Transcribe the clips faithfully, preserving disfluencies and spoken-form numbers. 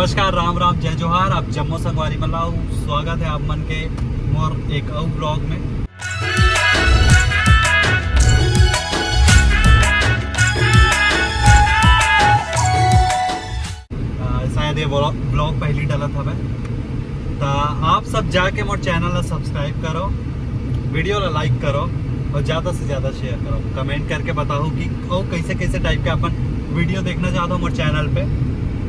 नमस्कार, राम राम, जय जोहार। आप जम्मो संगवारी मन ला स्वागत है आप मन के मोर एक अउ ब्लॉग में। अ, शायद ये ब्लॉग, ब्लॉग पहली डलत हवे, त आप सब जाके मोर चैनल ला सब्सक्राइब करो, वीडियो ला लाइक करो और ज़्यादा से ज़्यादा शेयर करो। कमेंट करके बताओ कि अउ कैसे कैसे टाइप के अपन वीडियो देखना चाहत हो मोर चैनल पे।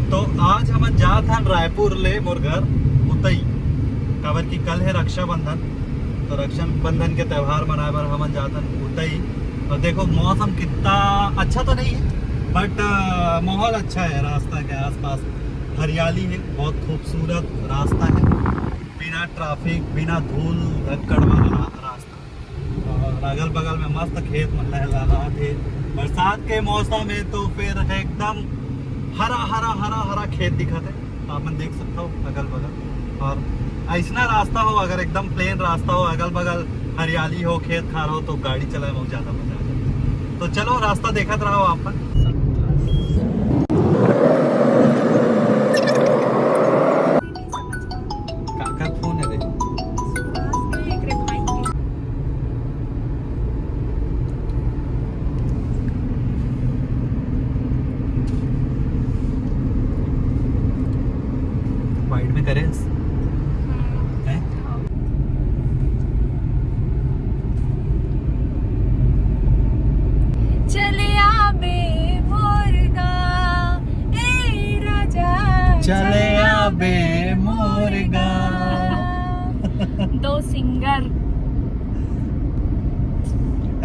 तो आज हमन जात हन रायपुर ले मोर घर उतई, काबर कि कल है रक्षाबंधन, तो रक्षाबंधन के त्यौहार मनाए बर हमन जात हन उतई। और देखो मौसम कितना अच्छा तो नहीं है, बट माहौल अच्छा है, रास्ता के आसपास हरियाली है, बहुत खूबसूरत रास्ता है, बिना ट्रैफिक, बिना धूल धक्कड़ वाला रा-, रास्ता। और अगल बगल में मस्त खेत मन लहलहात हे। बरसात के मौसम है तो फिर एकदम हरा हरा हरा हरा खेत दिखत है, तो आप मन देख सकते हो अगल बगल। और ऐसना रास्ता हो, अगर एकदम प्लेन रास्ता हो, अगल बगल हरियाली हो, खेत खार हो, तो गाड़ी चलाए में ज़्यादा मजा आ जाता है। तो चलो रास्ता देखत रहो आप मन। काकर फोन है रे? वाइड में करे हैं? चले आबे मोर गाँव, ए राजा, चले आबे मोर गाँव। दो सिंगर।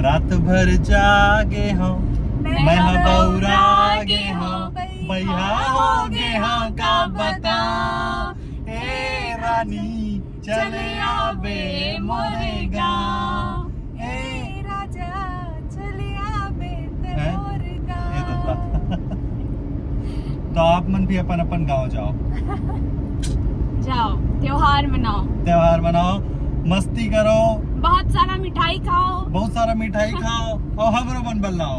रात भर जागे हो, मैं मैं हा बौरा बौरा गे गे हो, हो, बइहा हो गे हो, का बताओ, ए रानी, चले आबे मोरे गाँव। ए राजा, चले आबे ते हैं? मोर ये तो गाँव। तो आप मन भी अपन अपन गाँव जाओ। जाओ, त्योहार मनाओ। त्योहार मनाओ, मस्ती करो। बहुत सारा मिठाई खाओ। बहुत सारा मिठाई खाओ और हमरो मन बल्लाओ।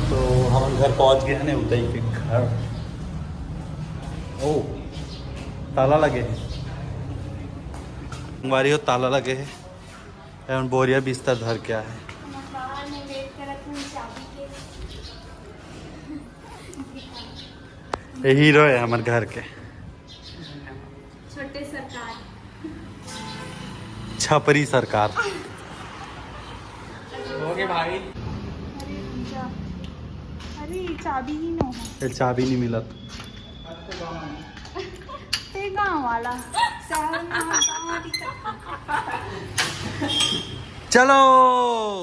तो हमन घर पहुंच गए हैं उदय के घर। ओ, ताला लगे है। संगवारी हो, ताला लगे है। एमन बोरिया बिस्तर धर के आए। हम बाहर में वेट करत हन चाबी के। ये हीरो है हमर घर के। छोटे सरकार। छपरी सरकार। हो गए भाई। अरे रुक जा। अरे चाबी ही नो है। ये चाबी नहीं मिलत। ते गाँव वाला। शहर में हम गाँव दिखा। चलो।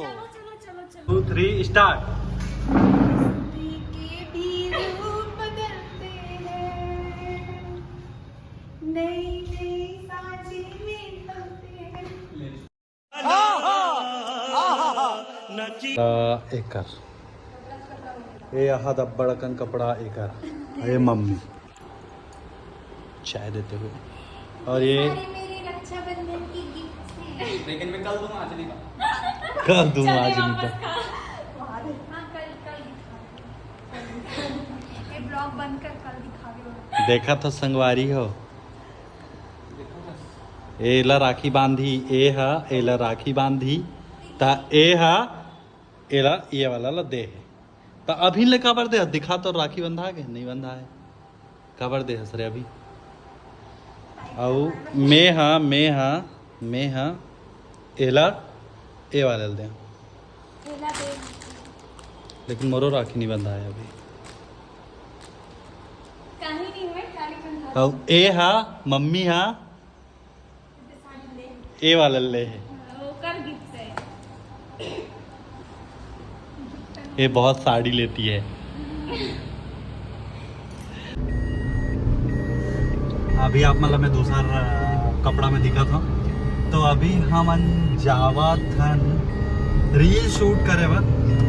चलो, चलो, चलो, चलो। Two, three, start. जिंदगी के भी रूप बदलते हैं, नई नई साँझें में ढलते हैं। एकर, ए अहद अब्बड़ अकन कपड़ा एकर, ए मम्मी चाय देते हुए। और ये सारे मेरे रक्षाबंधन की गिफ्ट हैं। लेकिन मैं कल दूंगा आंजलि का। कल दूंगा चल, आंजलि का। वापस खा। हाँ, कल, कल दिखा दे। ये ब्लॉग बंद कर, कल दिखा दे। देखा तो संगवारी हो, एला राखी बांधी, ए हा एला राखी बांधी, ता ए हा एला ये वाला ला दे हे। ता अभी ले काबर दे? दिखा तो, राखी बंधा के नहीं बंधा है, काबर दे हस रे अभी? अउ मैं हा, मैं हा, मैं हा एला ए वाला ल दे। एला दे। लेकिन मोरो राखी नहीं बंधा है अभी। कहीं नहीं हुए, खाली बंधा। अउ ए हा, मम्मी हा, ए वाला ले हे। ओकर गिफ्ट है। ये बहुत साड़ी लेती है। अभी आप मतलब मैं दूसर, अ, कपड़ा में दिखत हूँ। तो अभी हमन जावत हन रील शूट करे बर।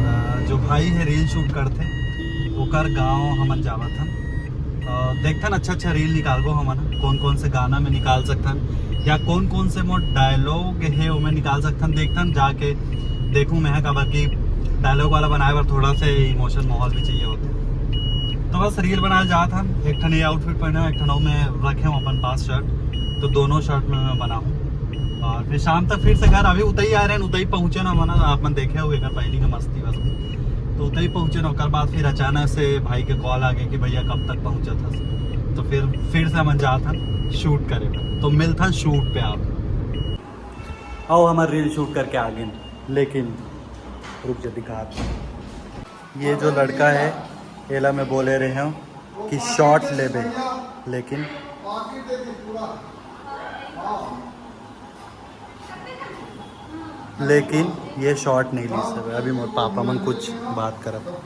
अ, जो भाई है रील शूट करथे, ओकर गांव हमन जावत हन। अ, देखथन अच्छा अच्छा रील निकालबो हमन, कौन कौन से गाना में निकाल सकथन, या कौन कौन से मोर डायलॉग हे, वो मैं निकाल सकथन, देखथन जाके देखूँ मैं, काबर कि डायलॉग वाला बनाए बर थोड़ा से इमोशन माहौल भी चाहिए होते। तो बस रील बनाए जात हन, एक ठन ये आउटफिट पहने हूँ, एक ठन में रखे हूँ अपन पास शर्ट, तो दोनों शर्ट में मैं बना हूँ। और फिर शाम तक फिर से घर, अभी उतई आ रहे हैं, उतई पहुँचे ना मना, आप मन देखे हो एक पहली का मस्ती वस्ती, तो उतई पहुँचे ना, ओकर बाद फिर अचानक से भाई के कॉल आ गया कि भैया कब तक पहुँचा था, तो फिर फिर से हमन जात हन शूट करे बर। तो मिलथन शूट पे आप। आओ, हमार रील शूट करके आ गए, लेकिन रुक जा, दिखात हूँ। ये जो लड़का है, एला मैं बोले रहे हूँ कि शॉट लेबे, लेकिन लेकिन ये शॉट नहीं लीस हवे। अभी मोर पापा मन कुछ बात करत,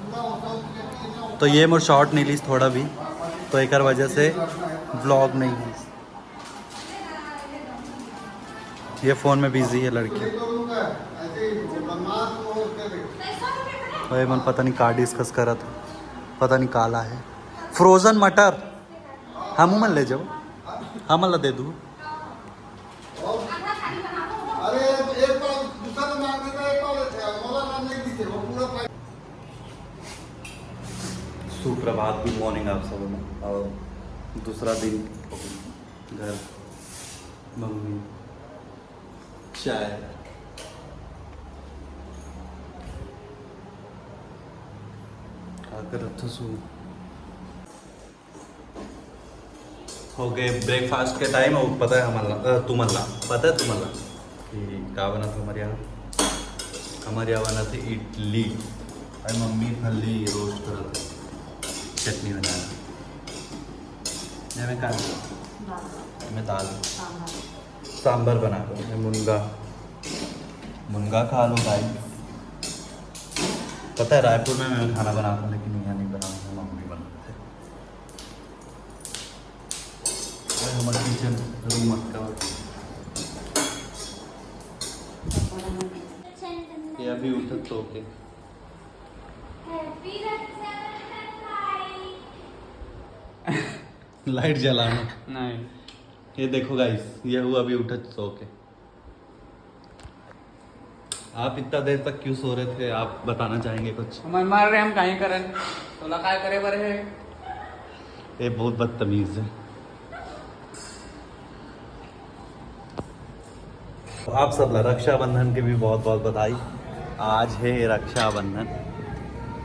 तो ये मोर शॉट नहीं लीस थोड़ा भी, तो एकर वजह से व्लॉग नहीं है। ये फोन में बिजी है लड़की। अरे मन पता नहीं का डिस्कस करत, पता नहीं काला है। फ्रोजन मटर हम मन ले जाओ, हमन ला दे दू। अरे, एक पाव दूसरा तो मांग लेता है, एक पाव लेते हैं, मोला नाम नहीं दीजिए, वो पूरा पैक। सुप्रभात, गुड मॉर्निंग आप सबों में। और दूसरा दिन, घर, मम्मी, चाय, का करत हसू? हो गए ब्रेकफास्ट के टाइम। और पता है हमन ला, अ, तुमन ला, पता है तुमन ला कि का बनत हे हमर यहाँ? हमर यहाँ बनत हे इडली। अरे मम्मी फल्ली रोस्ट करत हे, चटनी बनाना। ये में का? दाल। ये में दाल। सांभर। सांभर बना दो। ये मुनगा, मुनगा खा लो भाई। पता है रायपुर में मैं खाना बनाता हूँ, लेकिन यहाँ नहीं बनाता, मम्मी बनाते हैं। ये हमर किचन रूम अतका। ये अभी उठत सो के। लाइट जलाना। नहीं। ये देखो गाइस, ये हुआ अभी उठत सो के। आप इतना देर तक क्यों सो रहे थे, आप बताना चाहेंगे कुछ? हमन मर रहे, हम काहे करन? तोला काय करे बर हे? ये बहुत बदतमीज है। आप सब ला रक्षाबंधन के भी बहुत बहुत बधाई। आज है रक्षाबंधन,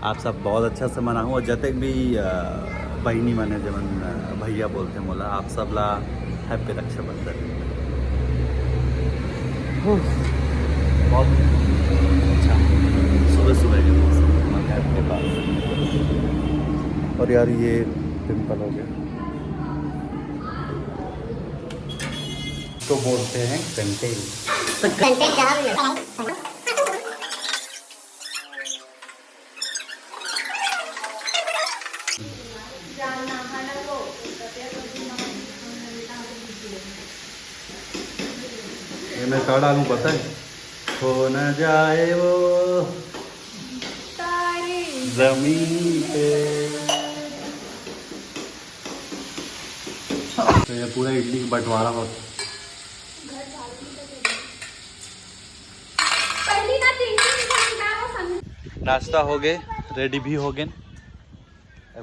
आप सब बहुत अच्छा से मनाहू। और जतेक भी, अ, बहिनी मन हे, जेमन, अ, भैया बोलते मोला, आप सब ला हैप्पी रक्षाबंधन। बहुत अच्छा सुबह सुबह के मौसम हमारे घर के पास। और यार, ये पिंपल हो गया, तो बोलते हैं कंटेन। कंटेन कहाँ भी नहीं। ये मैं का डालूं पता है? खो न जाए वो तारे जमीन पे। तो ये पूरा इडली का बंटवारा होता। नाश्ता हो गए, रेडी भी हो गए। ए,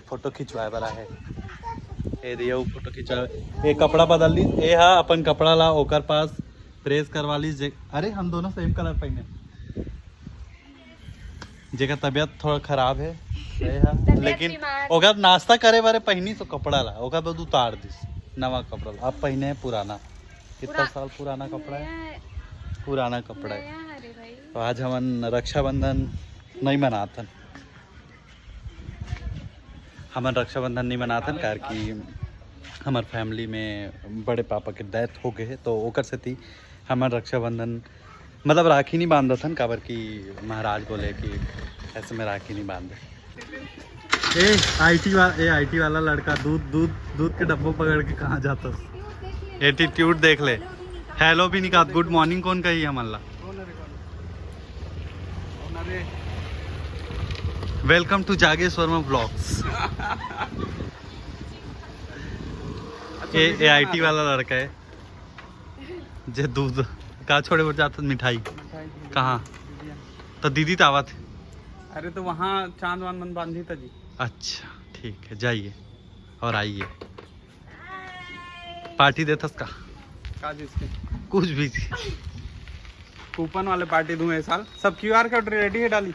फोटो खिंचवाए बर आहे। ए, दिया वो फोटो खिंचवाए। ए, कपड़ा बदल ली। ए, हाँ, अपन कपड़ा ला ओकर पास प्रेस करवा ली। जे, अरे, हम दोनों सेम कलर पहने। जेकर तबीयत थोड़ा खराब है, ए, हाँ। तबीयत लेकिन बीमार। ओकर नाश्ता करे बारे पहनी तो कपड़ा ला, ओकर बाद उतार दिस नवा कपड़ा ला। अब पहने है पुराना। कितना पुरा-, साल पुराना कपड़ा है? नया है। पुराना कपड़ा है। नया है रे भाई। तो आज हमन रक्षाबंधन नहीं मनाथन। हमन रक्षाबंधन नहीं मनाथन, काबर कि हमर फैमिली में बड़े पापा के डेथ हो गए हे, तो ओकर सेती हमन रक्षाबंधन, मतलब, राखी नहीं बांधत हन, काबर कि महाराज बोले कि ऐसे में राखी नहीं बांधे। ए, आईटी वा-, ए, आईटी वाला लड़का दूध, दूध, दूध के डब्बो पकड़ के कहाँ जाता? एटीट्यूड देख ले। हेलो भी नहीं कहा, गुड मॉर्निंग कौन कही हमन ला? Welcome to जागेश वर्मा व्लॉग्स। ए, ए आईटी वाला लड़का है। जे दूध का छोड़े बर जात मिठाई। मिठाई भी कहाँ? बिरियानी। तो दीदी तो आवत है। अरे तो वहाँ चांद वांद मन बांधी था जी। अच्छा, ठीक है, जाइए और आइए। पार्टी देथस का? का चीज के? कुछ भी चीज। कूपन वाले पार्टी दूं ये साल। सब क्यूआर कोड रेडी है डाली।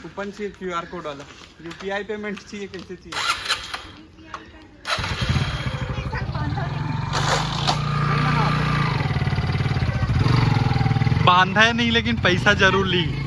कूपन चाहिए क्यूआर कोड वाला। यूपीआई पेमेंट चाहिए, कैसे चाहिए? बांधा है नहीं, लेकिन पैसा जरूर ली।